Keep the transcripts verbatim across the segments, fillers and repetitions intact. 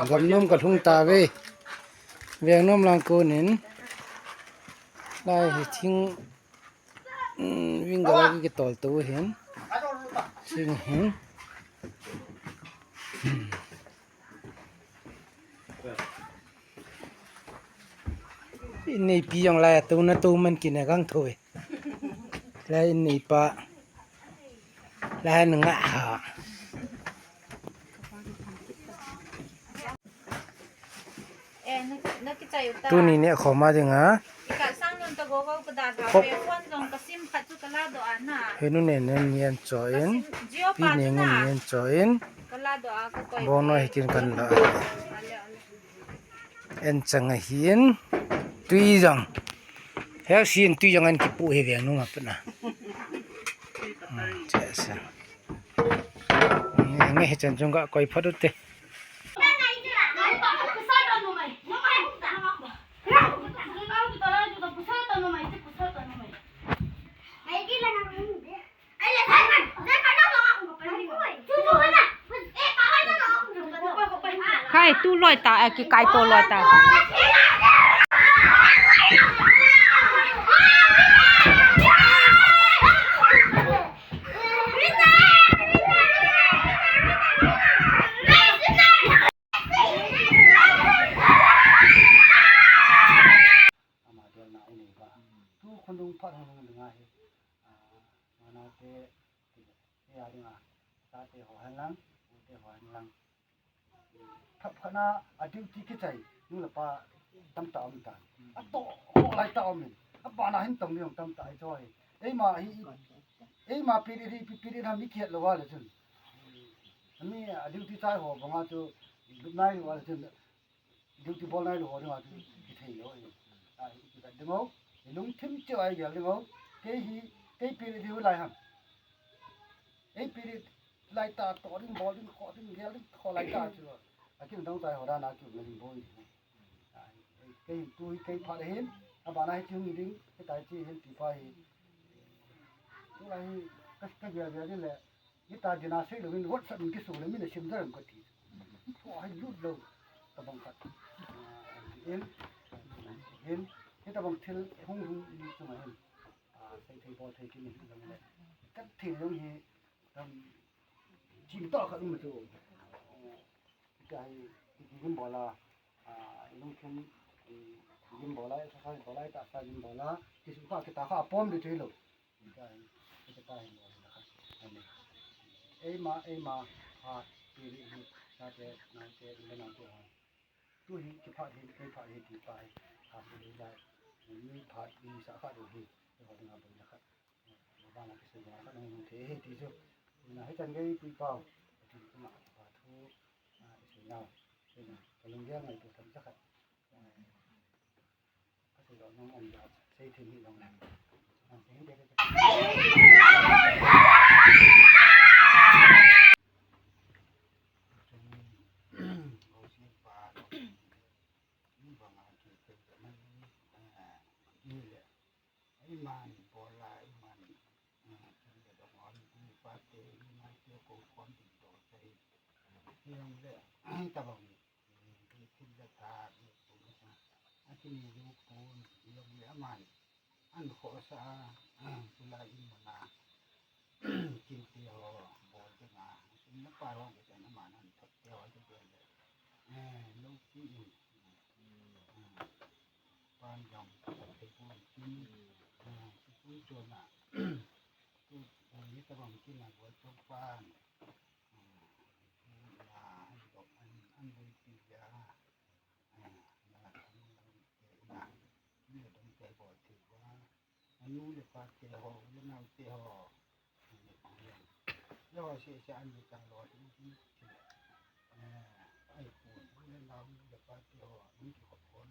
Gamnom ka tlung ta ve. Veng nuam lang kunin lai hi thing, um, wing galai ki tawl tu hin. Thing hin. Inn neipi zong lai a tu na tu man kine kang thu e. Lai inn neipa lai na ngah ha. Tuni ne khoma dinga. Henu ne nen nien cho in. Pi ne ngen nien cho in. Bono hikin kan la. En chang ahi in. Tui zong. Hek sin tui zong an kipu hi veng nung apna. Nge hi chan chung ka koi phot ute. Khai tu loi ta, eh, kikai to loi ta. Ama delna i nei ba. Tu khunung phat hong hong dinga hi. Ah, manaute, ti, ti a dinga. Tate ho hen lang, ute ho hen lang. Thap khana a duty kichai, nu le pa tamta om ta. A to ho lai ta om in. A bana hin tong ni ong tamta ai choi. Eima hi, eima pi ri pi ri na mi kiat lo wa le chun. Ami a duty chai ho banga chu nai lo wa le chun. Duty bawl nai lo ho ding a chu kithei lo hi. A, i kigat ding o, i lungthim ciau a i gel ding o. Kei hi, kei pi ri ding lai ham. Ei pi ri lai ta, tawh ding, bawl ding, khawh ding, gel ding, khawh lai ta chu. A kin dang tai ho dan a kiu na ding bawi ding. A, kei hi tu hi kei phat hin, a bana hi ci hung ding, kei tai ci hin ti pa hi. Tu lai hi, ka, ka gel gel ding le. Hita dina sei lo in WhatsApp in kisu le min a sim zarim ka ti. Thua hai lut lo. Tabang khat. Ah, in, in, hita bang thil hung hung ni chunga hin. Ah, sei thei bawl thei kini hi zong le. Kat thei zong hi tam cim ta khat um tu. Hita hi, i gim bawl a, ah, i lungthim, i gim bawl a, exercise bawl a, i taksa gim bawl a, kisu kha, kita kha a pawm ding thei lo. Eima, eima, a, pi ri hi, tate, naute, ule naute, ha. Tu hi, kiphat hi, kei phat hi, kipa hi, ha, pi ri lai, mi phat, mi sa kha ding hi, kei ho ding a bang na khat. Bana kisei na khat, nang nung the hi, ti chu. Na hi chan gei, pi pau, a ti, ma, pa thu, a, kisei na, kisei na, ka lung gel ngai tu tham sa khat. A kini lu kun, i lom le a man, an khawhsa a, tulai in muna, kinte haw, bawl ding a, in na pai haw, kitan a man, an thot te haw, te te le. Eh, lo ki in, eh, pan jong, thei kun kin, eh, ki kun chon a, tu, eh, ni ta bang kin a, bawl chok pan, eh, na, an dok, an, an dok ki ya. A nu le pate haw, u le naute haw. Haw sia sia an le tang lo, ai pu, u le nau, u le pate haw, an kikhop khawm,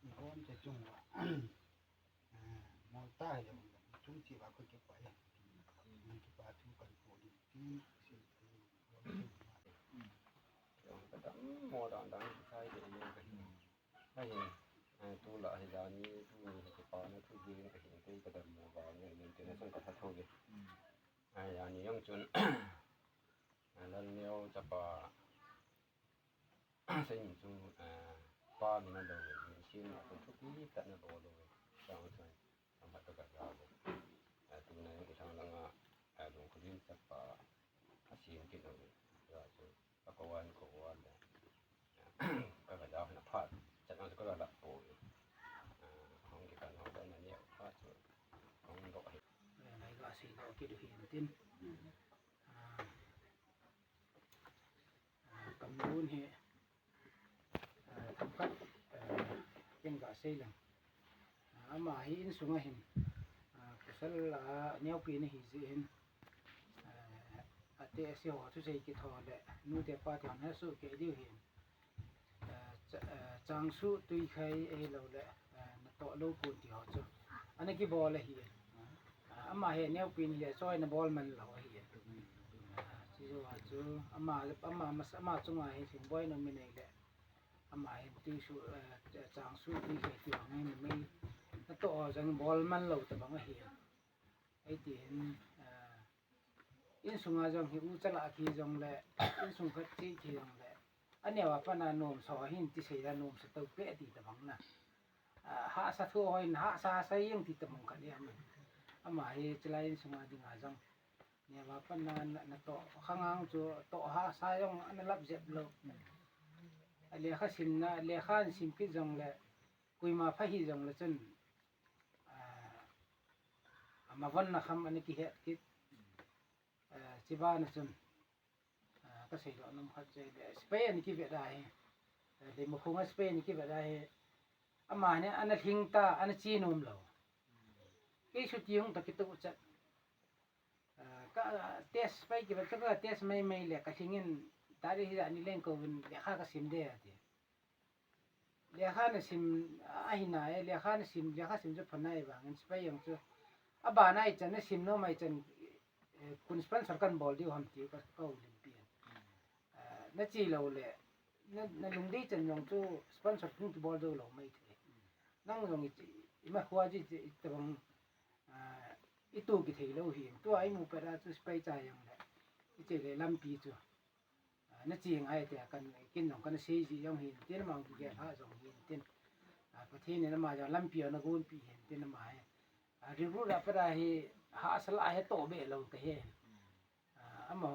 i gawmte chungah. Mawlta hi lo, tung ci va khoi kipai a. Kipa thu kan ko ding ti, si tu. Ka dam maw dang dang sai de ni ka hi. Ka hi, eh, tu la hi zani, tu ni hi kipa na thu ding ka hi, kei ka dam maw ba ni, ni te na sung ka tha tho de. Ai, zani yong chun. A, Lal Neu chapa, Seng cu pa mi na do, min sin a kun thupi tak na do do. Sang sang a mat ka ga do. Tuna i thang langa lungkhulim tak pa a sin ki do. Ra cu a ko wan ko wan le ka ga do na phat chan ang ka la po. Hong ki kan hong ka na ni a phat cu hong do hi. Lai ga si do ki do hi tin. Kam bun hi. Thangkhat ken ka sei leng. Ama hi inn sungah hin pasal a neupi na hi zih hin a te a si haw thu zei kithaw le nute pate haw na suh kei dih hin. Cangsuh tuikhai ei lo le na tawh lo kun ti haw cu a na kibawl ahi. Ama hi neupi ni le cawi na bawl man lo ahi. Ci zo a cu ama ama mas ama cunga hi thingbuai no mi nei le ama hi tuisuh cangsuh tuikhai ti haw ngai na mei na tawh haw zang bawl man lo tabang ahi. Ei ti hin inn sunga zong hi u calah khi zong le inn sung khat cih khi zong le a neu a pana nuam saw hin ti sei la nuam sa to peh ti tabang na. Hahsa thu haw in hahsa sa ing ti tabang khat i am. Ama hi cilai inn sunga dinga zong neu a pana na tawh khangang cu tawh hahsa zong a na lap zep lo. A lekha simna lekha an sim kit zong le kuima pha hi zong le cun a mavonna kham a na kihet kit. Cibana cun ka sei lo num khat cei le spei an kivet a hi. Dei mukhung a spei an kivet a hi. Ama ne ana hling ta ana ci num lo. Kei su ti hung ta kitu chat. Ka test pai kivet ka test mai mai le ka hling in ta dei hi za ni leng ko in le kha ka sim de a ti. Lekha na sim ahi nai lekha na sim lekha sim cu phanai vangin spei ang cu a banai can na sim no mai can kun sponsor kan bawl diu ham ti ka ko limpi an. Na ci lo le na lungdei can zong cu sponsor tung tu bawl do lo mai thei. Nang zong i ma khua ci tabang i tu ki thei lo hi. Tua i mu pera cu spei ca yang le i ci le lampi cu na ci ngai te kan kin zong kan sei zi zong hin tin ma ki gel ha zong hin tin. Pathian in ama zong lampi na gunpi hin tin ama hi. Rilru la pera hi ha sala he to be lo ka he. Ama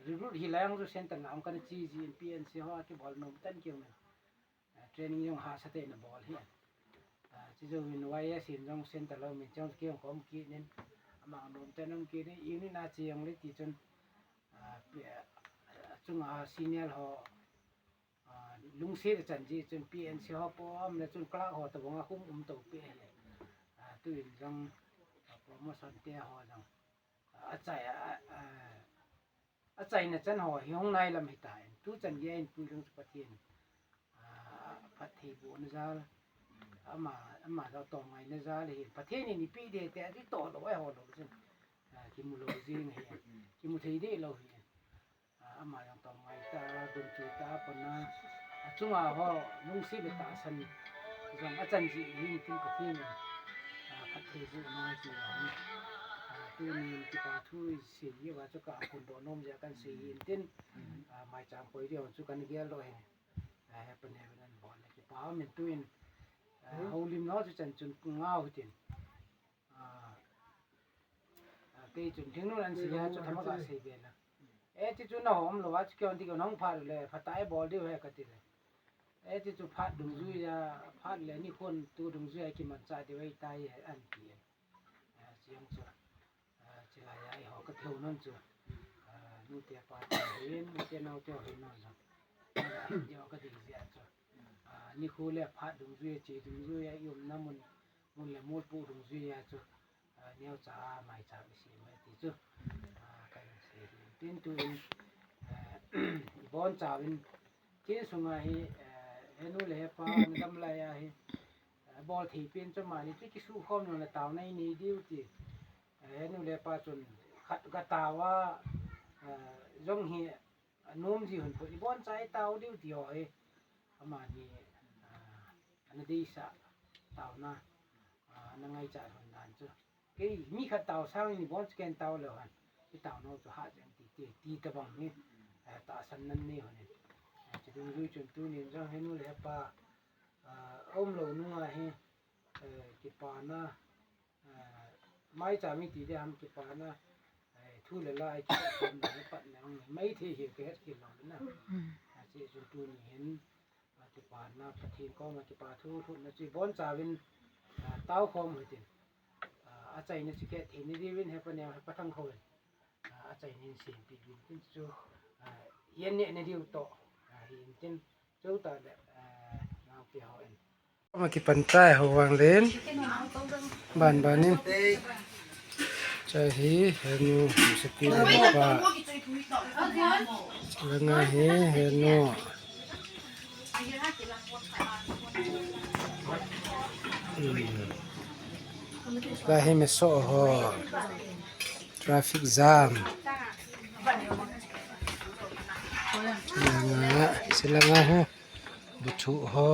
rilru hi la yang zu center la ang kan ci zi in P N C ho ki bol nom tan ki men. Training zong ha sa te na bol hi. Ci zo in Y S in zong center lo min zong ki hong kom ki nin ama nom tan hong ki nin i ni na ci zong le ti cun cunga senior ho lungsit a can ci cun P N C ho pawm le cun clerk ho tabang a kum um to pi hi. Tu in zong promotion te ho zong a cai a a caina can haw hi hong nai lam hi ta in tu can dia in pui lung cu Pathian phat thei bu na zal ama ama zau tawm ngai na zal hi Pathian in i pi de te a ti tawh lo ai haw lo cun ki mu lo zing hi ki mu thei de lo hi. Ama zong tawm ngai ta gun cu ta pon a a cunga haw lungsi le ta san zong a can zih hi in tin Pathian in phat thei bu na ti lo hi. Tu ni in kipa thu i si hi va cu ka kun dawh nom zia kan si hi in tin mai cang poi deuh cu kan gel dawh hi. He pane ban an bawl le kipa min tu in holim no cu can cun ngau hi tin. Kei cun thing nun an si ya cu thama ka si ve la. E ti cu na hawm lo a cu kion ti kion hong phat le phata e bawl deuh he ka ti le. E ti cu phat dungzui ya phat le ni khun tu dungzui a kiman ca deuh e ta i he an ti. Ciang cu cilai a i haw ka theu non cu nute pate hin nute naute haw hin non zong. Diaw ka ding zia cu nikhu le phat dungzui a ci dungzui a i umna mun mun le mulpu dungzui a cu neu ca mai ca i si mai ti cu kan si hi tin tu in i bawn ca in tin sunga hi he nu le he pa na dam lai a hi bawl thei pin cu mah ni cu kisuh khawm lo na tau na i nei diu ti. He nu le pa cun khat ka tau a zong hi a nuam zi hun pawh i bawn ca i tau diu ti haw hi amah ni a na deisa tauna a na ngaihcah hun dan cu kei mi khat tau sang in i bawn cu ken tau lo han i tau no cu hah zeng ti ti ti tabang hi tahsan nan nei hun in. Dungzui cun tuni in zong he nu le he pa, ah, a um lo nungah hi, eh, kipana, eh, maica mi ti dih ham kipana, eh, thu le la ai kipana na pat na ang mai thei hi ka het khin lo na. Ah, ci cun tuni hin, ah, kipana Pathian kong a kipa thu thutna ci bon cawin, ah, tau khawm hitin, ah, a caina ci keh thei ni diwin he pa neu he pa thang khawin. Ah, a cai nin sin pi bin tin cu, ah, yan ne na diu to, ah, hi in tin cu ta le, ah, nau pi ho en. Ma ki pan tai ho wang len. Ban ban in. Cai hi, he nu, se pi le pa. Langa hi, he nu. Hmm. Lai hi me so ho. Traffic jam. Silanga, silanga ho. Buthu ho.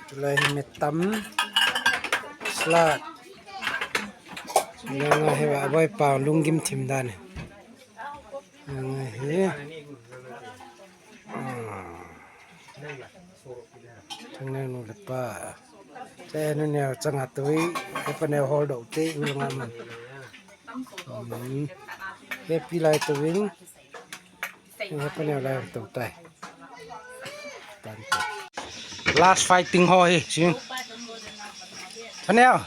Tulai hi me tam. Slat. Silanga hi wa boy pa lunggim thim dan. Silanga hi. Ah. Thang neu nu le pa. Te nu neu changa tui, he pa neu hol do te u langa man. Hmm. He pi lai tuin. He pa neu lai tu tai. Tan tu. Last fighting ho hi, sin. Pa neu.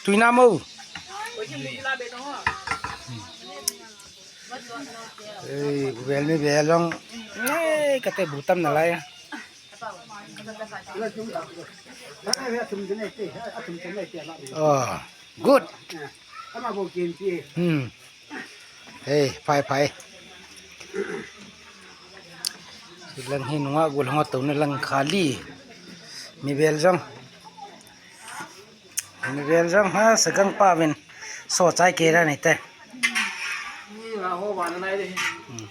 Tui na mo. Ei, bel mi bel long. Ei, kate bu tam na lai. Oh, good. Hmm. Hey, phai, phai. Lang hi nunga gul hong to na lang khali. Mi bel zong. Mi bel zong ha sagang pa vin. So chai ke ra ni te. Hmm.